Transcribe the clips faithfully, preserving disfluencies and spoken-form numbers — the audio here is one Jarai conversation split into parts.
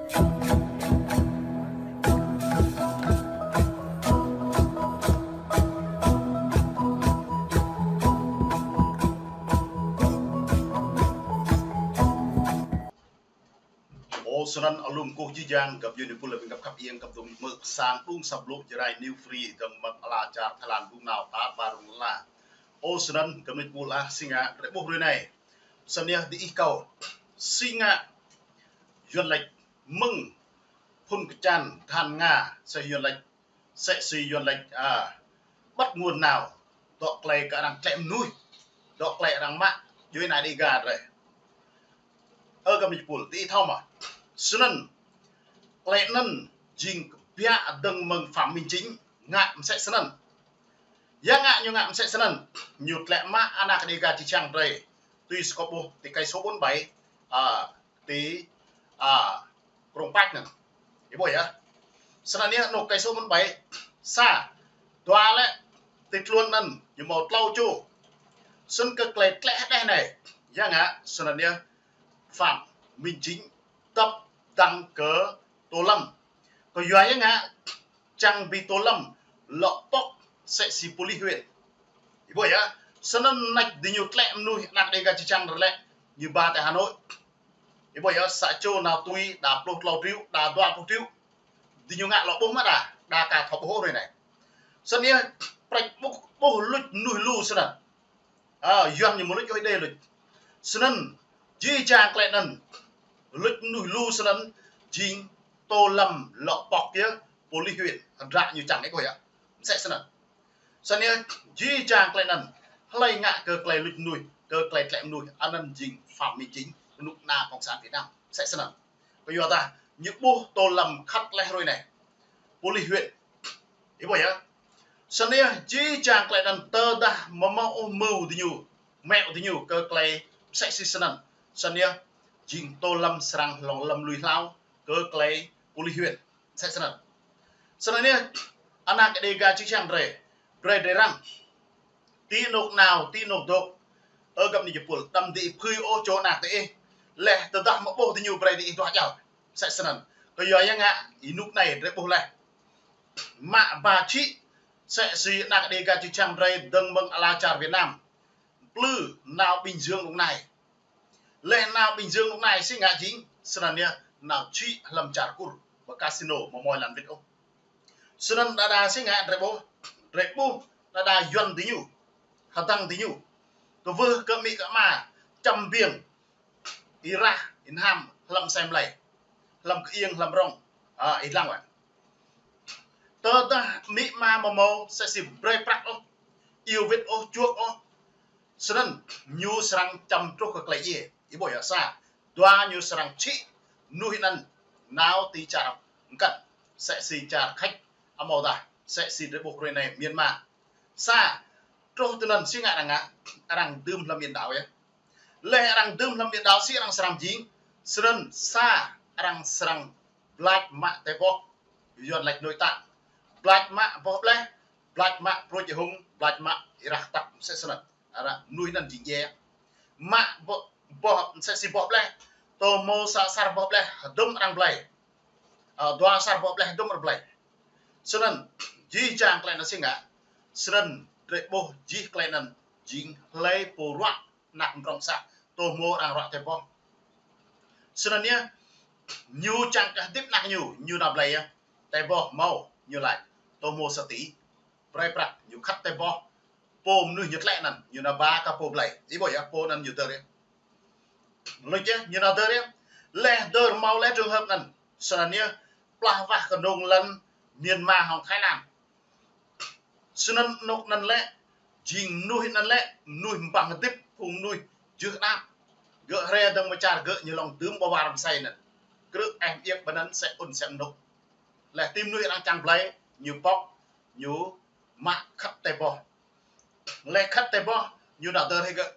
Ơ, snăn alum kơ jih jang găp djuê êpul ƀing găp khăp iêng găp dŏng mơ̆ng sang đŭng sa blŏ Jrai New Free dơ̆ng mơ̆ng ala čar Thái Lan ƀung nao tar ƀar rŭng la. Ơ, snăn găp djuê êpul ah si ngă drei ƀuh hrơi anai. Snăn yơh diih kâo si ngă Yuăn lač mơ̆ng phŭn kơčan tơhan Nga, sĕ Yuăn lač, sĕ si Yuăn lač, a, bắt nguồn nào, dŏ klei kơ arăng tlĕ mnuih, dŏ klei arăng mă djuê ana Đêga drei. Ơ găp djuê êpul, diih thâo mơ̆? Snăn, klei anăn jing kbiă dơ̆ng mơ̆ng Phạm Minh Chính ngă msĕ snăn. Ya ngă ñu ngă msĕ snăn, ñu tlĕ mă anak Đêga čư̆ čhiăng drei, tui si kâo ƀuh ti cây số bốn bảy, a, ti, a, Krông Pach anăn. Ih ƀuh yơh. Snăn yơh anôk cây số bốn bảy, sa, dua lĕ ti tluôn anăn, ñu mâo tlâo čô. Snăn kơ klei tlĕ hơđeh anei, ya ngă, snăn yơh Phạm Minh Chính tăp dăng kơ Tô Lâm. Kơ yua ya ngă, čang bi Tô Lâm lŏ pŏk sĕ si pôlis huyện. Ih ƀuh yơh, snăn nač diñu tlĕ mnuih anak Đêga čư̆ čhiăng drei lĕ, ñu ba ti Hà Nội. Ih ƀuh yơh, sa čô nao tui đa pluh tlâo triệu, đa dua pluh triệu. Diñu ngă lŏ ƀuh mơ̆ đa, đa ka thâo ƀuh ôh hrơi anei. Snăn yơh, prăč ƀuh, ƀuh luč mnuih lu snăn. A, Yuăn ñu mơ̆ luč ôh đei luč. Snăn, jih jang klei anăn, luč mnuih lu snăn, jing Tô Lâm lŏ pŏk yơh, pôlis huyện, hơdră ñu čang ih ƀuh yơh. Msĕ snăn. Snăn yơh, jih jang klei anăn, hlei ngă kơ klei luč mnuih, kơ klei tlĕ mnuih, anăn jing Phạm Minh Chính, kơnuk kơna Cộng sản Việt Nam. Msĕ snăn. Kơ yua dah, ñu ƀuh Tô Lâm khăt leh hrơi anei. Pôlis huyện. Ih ƀuh yơh. Snăn yơh, jih jang klei anăn tơdah mơ̆ mâo ôh mơ̆ng diñu, mĕo diñu kơ klei msĕ si snăn. Snăn yơh, jing Tô Lâm srăng hlŏng lăm lui hlao kơ klei pôlis huyện. Msĕ snăn. Snăn yơh, anak Đêga čư̆ čhiăng drei, brei drei răng. Ti anôk nao, ti anôk dôk. Ơ găp djuê êpul, đăm diih phưi ôh čô anak diih. Leh tơdah mơ̆ ƀuh diñu brei diih duah jao. Msĕ snăn. Kơ yua ya ngă, ênuk anei drei ƀuh leh. Mă ba čhĭ, sĕ si anak Đêga čư̆ čhiăng drei dơ̆ng mơ̆ng ala čar Việt Nam. Plư nao Bình Dương anôk anei. Leh nao Bình Dương anôk anei si ngă jing, snăn yơh nao čhĭ hlăm čar Kur, ƀơi casino, mơ̆ mâo lăn wĭt ôh. Snăn đa đa si ngă drei ƀuh, drei ƀuh, đa đa Yuăn diñu, hơdăng diñu. Tơwơh kơ amĭ kơ ama, čăm biêng, ih rah, ih hnam, hlăm asei mlei, hlăm kơiêng, hlăm rŏng, a, ih lăng wă. Tơdah amĭ ama mơ̆ mâo, sĕ si brei prăk ôh, iâu wĭt ôh, čuôk ôh. Snăn, ñu srăng čăm truh kơ klei djiê. Ih ƀuh yơh sa. Dua ñu srăng čhĭ mnuih anăn nao ti čar mkăn. Sĕ si čar Khač amâodah. Sĕ si drei ƀuh hrơi anei Myanmar. Sa. Truh tui anăn si ngă arăng ngă. Arăng dưm hlăm biển đảo yơh. Leh arăng dưm hlăm biển đảo si arăng srăng jing. Snăn sa arăng srăng blač mă tơƀôh. Yuăn lač nội tạng. Blač mă boh ƀleh. Blač mă prôč hung. Blač mă ih rah tăp msĕ snăn. Arăng mnuih anăn jing djiê. Mă boh, boh, msĕ si boh ƀleh. Tô mâo sa asar boh ƀleh, hơdôm arăng blei. A, dua asar boh ƀleh, hơdôm arăng blei. Snăn, jih jang klei anăn si ngă. Snăn, drei ƀuh jih klei anăn, jing hlei pô ruă anak mdrŏng sa. Tô mâo arăng ruă tơƀôh. Snăn yơh, ñu čang kơ hơdip anak ñu, ñu nao blei yơh. Tơƀôh mâo, ñu lač. Tô mâo sa tỉ. Brei prăk, ñu khăt tơƀôh. Pô mnuih ñu tlĕ anăn, ñu nao ba kơ pô blei. Ih ƀuh yơh, pô anăn ñu dơr yơh. Luč yơh, ñu nao dơr yơh. Leh dơr mâo leh trường hợp anăn. Snăn yơh, plah wah kơnung lăn Myanmar hŏng Thái Lan. Snăn anôk anăn lĕ, jing mnuih anăn lĕ, mnuih ƀăng hơdip, phung mnuih jưh đăp. Gơ̆ hriê dơ̆ng mơ̆ng čar gơ̆ ñu lŏng dưm ƀơi war msei anăn. Krư̆ eh mơiêk ƀơi anăn sĕ un sĕ mnŭk. Leh ti mnuih arăng čang blei, ñu pŏk, ñu mă khăt tơƀôh. Leh khăt tơƀôh, ñu nao dơr hĭ gơ̆.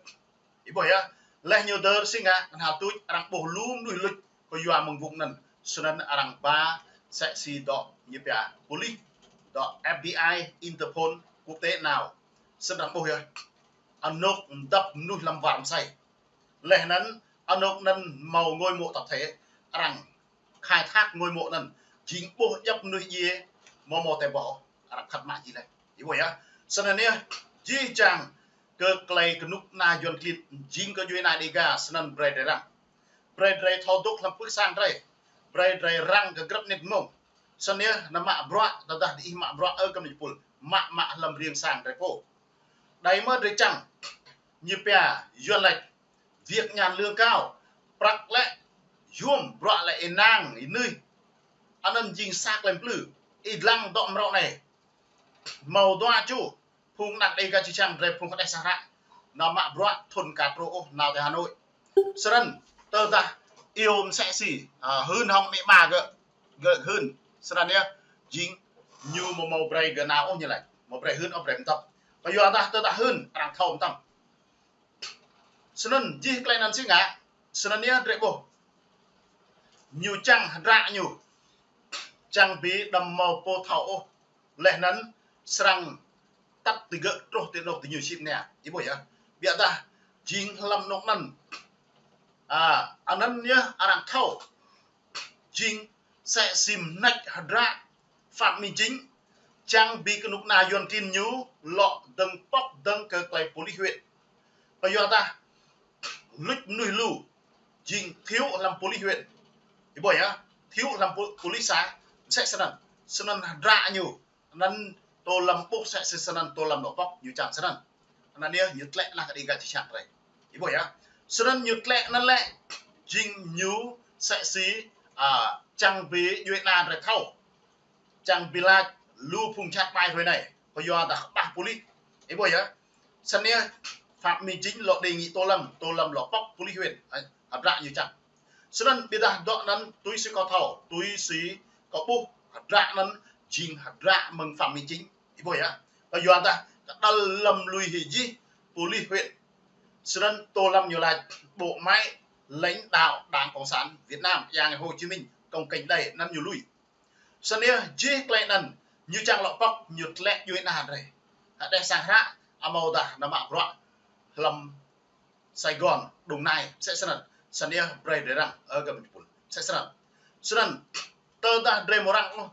Ih ƀuh yơh, leh ñu dơr si ngă, knhal tuč arăng ƀuh lu mnuih luč kơ yua mơ̆ng vùng anăn. Snăn arăng ba sĕ si dŏ ñu pia pôlis, dŏ F B I, Interpol, quốc tế nao. Snăn arăng ƀuh yơh. Anôk mdăp mnuih hlăm war msei. Leh anăn, anôk anăn mâo ngôi mộ tập thể, arăng khai thác ngôi mộ anŭn, jing ƀuh djŏp mơnuih djai, hmâo hmâo tơlơi ƀuh, arăng khăt mă jih laih. Ih ƀuh yơh. Snăn yơh, jih jang kơ tơlơi kơnuk kơna Yuăn klin, jing kơ djuai ania Dêga, snăn brơi drei răng. Brơi drei thâo dôk hlăm pưk sang drei. Brơi drei răng kơ grăp mnĭt mông. Snăn yơh, anăm mă bruă, tơdah diih mă bruă, ơ găp djuai pul, mă mă hlăm riêng sang drei pô. Đei mơ̆ drei čang, ñu pia, Yuăn laĭ, việc nhàn lương cao, prăk lĕ yôm, bruă lĕ ênang, ênưih. Anăn jing sa klei mplư, ih lăng dŏ mrâo anei. Hmâo dua čô, phung anak Dêga čư̆ čhiăng drei phung hơđeh sang hră, nao mă bruă thŭn ka truh ôh nao tơ Hà Nội. Snăn, tơdah iâu msĕ si, a, hưn hŏng amĭ ama gơ̆, gơ̆ hưn. Snăn yơh, jing ñu hmâo hmâo brơi gơ̆ nao ôh ñu laĭ. Hmâo brơi hưn ôh brơi mơ̆ng tŏp. Kyuadah tơdah hưn, arăng thâo mơtam. Snăn jih klei anăn si ngă, snăn yơh drei ƀuh. Ñu čang hơdră ñu, čang bi đăm hmâo pô thâo ôh. Leh anăn srăng tăt ti gơ̆ truh ti anôk diñu sĭ mnia. Ih ƀuh yơh. Ƀiădah jing hlăm anôk anăn. A, anăn yơh arăng thâo. Jing msĕ si mnêč hơdră Phạm Minh Chính, čang bi kơnuk kơna Yuăn klin ñu lŏ dơ̆ng pŏk dơ̆ng kơ klei pôlis huyện. Kyuadah luč mnuih lu, jing thiếu hlăm pôlis huyện. Ih ƀuh yơh, thiếu hlăm pô-, pôlis xã, msĕ snăn. Snăn hơdră ñu, anăn Tô Lâm ƀuh msĕ si snăn Tô Lâm lŏ pŏk ñu čang snăn. Anăn yơh ñu tlĕ anăn kơ Dêga čư̆ čhiăng drei. Ih ƀuh yơh. Snăn ñu tlĕ anăn lĕ, jing ñu msĕ si, a, čang bi djuai ania drei thâo. Čang bi lač lu phung čăt ƀai hruê anei, kyuadah kơƀah pôlis. Ih ƀuh yơh. Snăn yơh, Phạm Minh Chính lŏ đề nghị Tô Lâm, Tô Lâm lŏ pŏk pôlis huyện, a, hơdră ñu čang. Snăn ƀiădah dŏ anăn tui si kâo thâo, tui si kâo ƀuh, hơdră anăn jing hơdră mơ̆ng Phạm Minh Chính. Ih ƀuh yơh. Kyuadah kơđăl lăm lui hĭ jih pôlis huyện. Snăn Tô Lâm ñu lač bộ máy lãnh đạo Đảng Cộng sản Việt Nam, Yang Hồ Chí Minh, công kênh đây, anăn ñu lui. Snăn yơh jih klei anăn, ñu čang lŏ pŏk, ñu tlĕ djuai ania drei. Hơđeh sang hră, amâodah nao mă bruă hlăm Sài Gòn, Đồng Nai, msĕ snăn. Snăn yơh brơi drei răng, ơ găp djuai pul. Msĕ snăn. Snăn, tơdah drei hmâo răng ôh,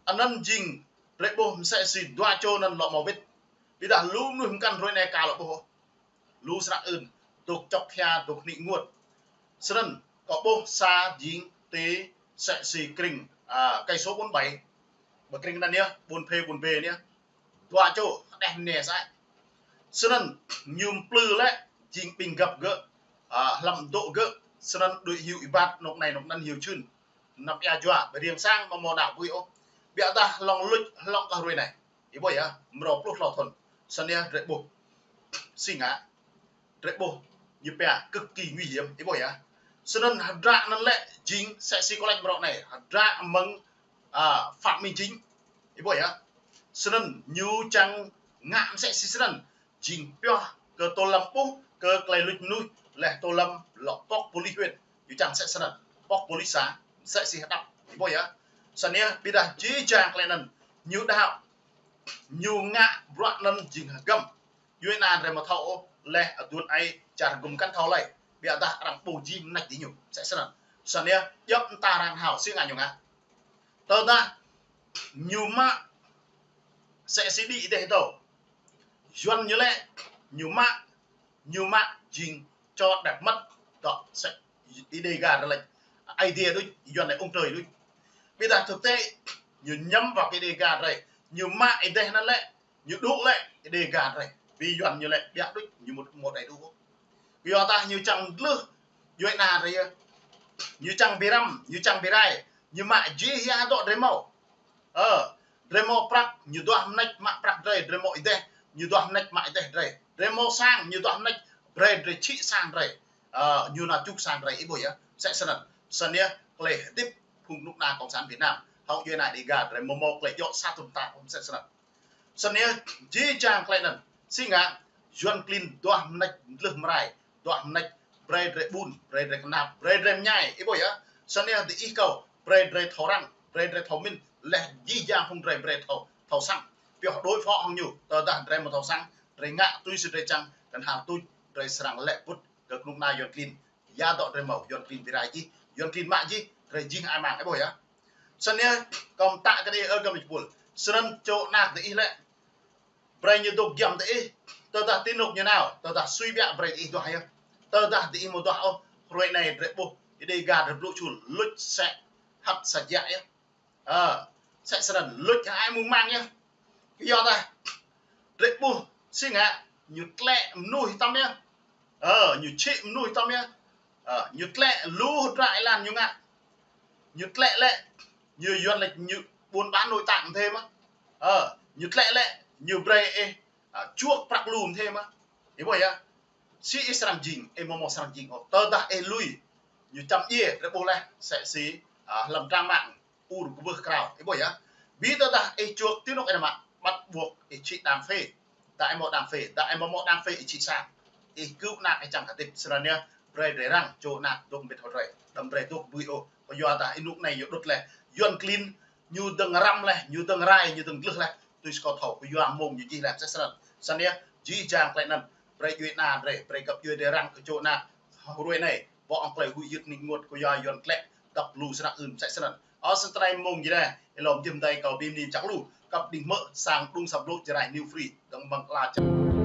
anăn jing drei ƀuh msĕ si dua čô anăn lŏ hmâo wĭt. Ƀiădah lu mnuih mkăn hruê anei ka lŏ ƀuh ôh. Lu snăk ưn, dôk čŏk hia, dôk nik ngut. Snăn, kâo ƀuh sa jing ti msĕ si krĭng, a, cây số bốn bảy. Ƀơi krĭng anăn yơh, ƀuôn Phê, ƀuôn Bê anăn yơh. Dua čô, hơđeh mniê sa. Snăn, ñu mplư lĕ, jing ƀing găp gơ̆, a, hlăm dŏ gơ̆, snăn đuaĭ hyu êbat, anôk anei, anôk anăn hyu čhưn. Anăp ia jua, ƀơi riêng sang, amâo hmâo đaŏ bui ôh. Ƀiădah hlŏng luč, hlŏng kơ hruê anei. Ih ƀuh yơh, mrâo pluh tlâo thŭn. Snăn yơh drei ƀuh. Si ngă, drei ƀuh. Ñu pia cực kỳ nguy hiểm. Ih ƀuh yơh. Snăn hơdră anăn lĕ jing msĕ si kâo lač mrâo anei. Hơdră mơ̆ng, a, Phạm Minh Chính. Ih ƀuh yơh. Snăn ñu čang ngă msĕ si snăn. Jing pioh kơ Tô Lâm ƀuh kơ klei luč mnuih, leh Tô Lâm lŏ pŏk pôlis huyện. Ñu čang msĕ snăn. Pŏk pôlis xã. Msĕ si hơđăp. Ih ƀuh yơh. Snăn yơh, ƀiădah jih jang klei anăn. Ñu đaŏ. Ñu ngă bruă anăn jing hơgăm. Djuai ania drei amâo thâo ôh, leh aduôn ai čar gŭm kăn thâo lei. Ƀiădah arăng ƀuh jing mnêč diñu. Msĕ snăn. Snăn yơh, djŏp mta arăng hao, si ngă ñu ngă. Tơdah ñu mă msĕ si đĭ êdeh dâo. Yuăn ñu lĕ, ñu mă, ñu mă jing cho đẹp mắt. Dŏ msĕ si Dêga drei lač. Aê Diê đuč, Yuăn lĕ ông trời đuč. Ƀiădah thực tế, ñu nhắm vào kơ Dêga drei. Ñu mă êdeh anăn lĕ, ñu dŏ lĕ, Dêga drei. Bi Yuăn ñu lĕ, ƀiă đuč, ñu mŭt mŭt đei dŏ. Kyuadah ñu čang dlưh, djuai ania drei yơh. Ñu čang bi răm, ñu čang bi rai. Ñu mă jih ya dŏ drei hmâo. Ơ, drei hmâo prăk, ñu duah mnêč mă prăk drei, drei hmâo êdeh, ñu duah mnêč mă êdeh drei. Drei hmâo sang, ñu duah mnêč, brơi drei čhĭ sang drei. Ơ, ñu nao čŭk sang drei, ih ƀuh yơh, msĕ snăn. Snăn yơh, klei hdĭp phung kơnuk kơna Cộng sản Việt Nam. Hŏng djuai ania Dêga, drei hmâo hmâo klei djŏ sa thŭn ta, msĕ snăn. Snăn yơh, jih jang klei anăn. Si ngă, Yuăn klin duah mnêč dlưh mrai, duah mnêč brơi drei ƀun, brơi drei knap, brơi drei mñai, ih ƀuh yơh. Snăn yơh diih kâo, brơi drei thâo răng, brơi drei thâo mĭn, leh jih jang phung drei brơi thâo, thâo săng. Pioh đối phó hŏng ñu, tơdah drei amâo thâo săng, drei ngă tui si drei čang, knhal tuč, drei srăng lĕ pŭt kơ kơnuk kơna Yuăn klin. Ya dŏ drei hmâo, Yuăn klin bi rai jih, Yuăn klin mă jih, Drơi jing ai mang, ih ƀuh yơh. Snăn yơh, kâo mtă kơ diih ơ găp djuai pul. Snăn čô anak diih lĕ, brơi ñu dôk giăm diih. Tơdah ti anôk ñu nao, tơdah sui biă brơi diih duah yơh. Tơdah diih amâo duah ôh, hruê anei drơi ƀuh, Êđê Ga drơi blŭ čul, luč sĕ hăt sa jă yơh. Ơ, sĕ snăn, luč ai mơ̆ng mang yơh. Kyuadah drơi ƀuh, si ngă, ñu tlĕ mnuih tăm yơh. Ơ, ñu čhĭ mnuih tăm yơh. Ơ, ñu tlĕ lu hơdră êlan ñu ngă. Ñu tlĕ lĕ, ñu Yuăn lĕ ñu buôn bán nội tạng mơ̆n mơh. Ơ, ñu tlĕ lĕ, ñu brơi ih, ơ, čuôk prăk lu mơ̆n mơh. Ih ƀuh yơh. Si ih srăng jing, ih amâo mâo srăng jing ôh. Tơdah ih lui, ñu čăm djiê, drơi ƀuh leh, sĕ si, ơ, hlăm trang mạng, ur kơ bưh krao. Ih ƀuh yơh. Bi tơdah ih čuôk ti anôk ih nao mă, bắt buộc ih čhĭ đang phê. Dah ih mâo đang phê, dah ih amâo mâo đang phê ih čhĭ sang. Ih kơ̆ anak ih čiăng hơdip. Snăn yơh, brơi drơi răng, čô anak dôk mbĭt hŏng drơi. Đăm brơi dôk bui ôh. Kyuadah ênuk anei ñu đŭt leh. Yuăn klin, ñu dơ̆ng răm leh, ñu dơ̆ng rai, ñu dơ̆ng glưh leh. Tui si kâo thâo, kyua mông ñu jih leh, sĕ snăn. Snăn yơh, jih jang klei anăn. Brơi djuê ana drơi, brơi găp djuê drơi răng kơ čô anak. Hruê anei, ƀô̆ hŏng klei huĭ hyưt nik ngot kyua Yuăn tlĕ, găp lu snăk ưn, sĕ snăn. Ơ, snăn tơlơi mông jih leh, ih lŏm jih mdei kâo bi mni čăk lu, kăp đĭng hmư̆, sang đŭng săp blŭ Jrai New Free, dơ̆ng mơ̆ng ala čar.